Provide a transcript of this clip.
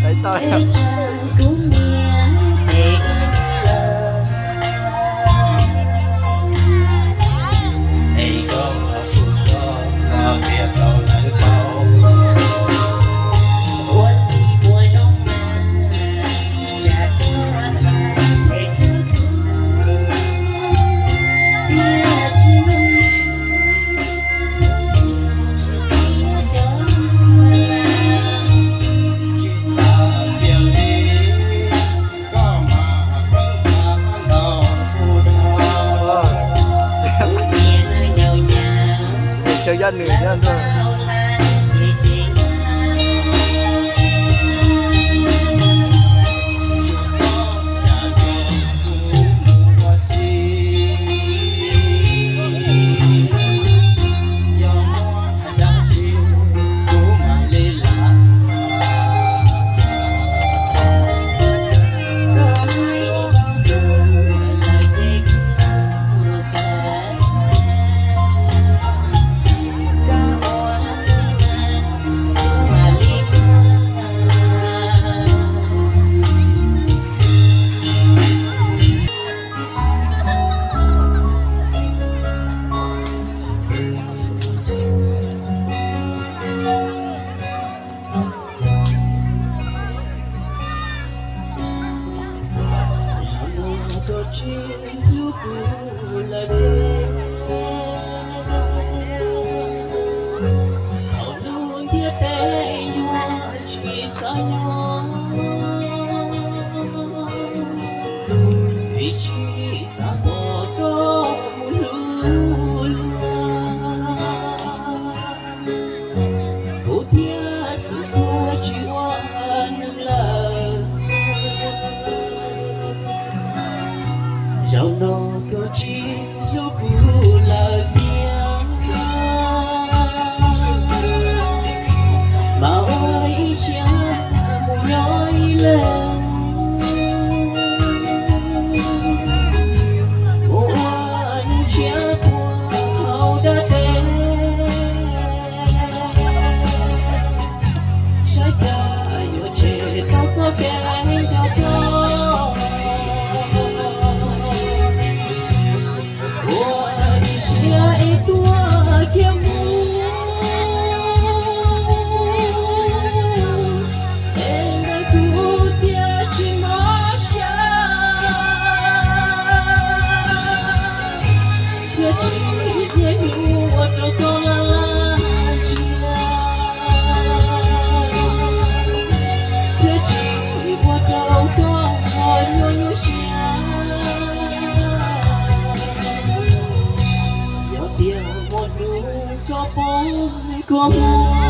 Tais tau. Chaw yaj nws thiab ntuj. Zaum no koj tsis hlub kuv lawm thiab, thaum lub ntiaj teb yuav tsis xav nyob, vim tsis xav kom koj mus hlub luag. Kuv thiaj xub tuag tsis ua neeg lawm. Zaum no koj tsis hlub kuv lawm tiag, mas ua ib siab mus nyob ib leeg, mus ua neeg tshiab puag hauv dab teb. Saib cas yuav tshem tau txoj kev nco koj. Ua ib siab es tuag kiag mus, es ntawm kuv thiaj tsis mob siab, thiaj tsis niaj hnub ua rau koj laj laj ntsia, thiaj tsis ua rau koj nyuaj nyuaj siab. Yog tias muaj hnub koj pom kuv mus,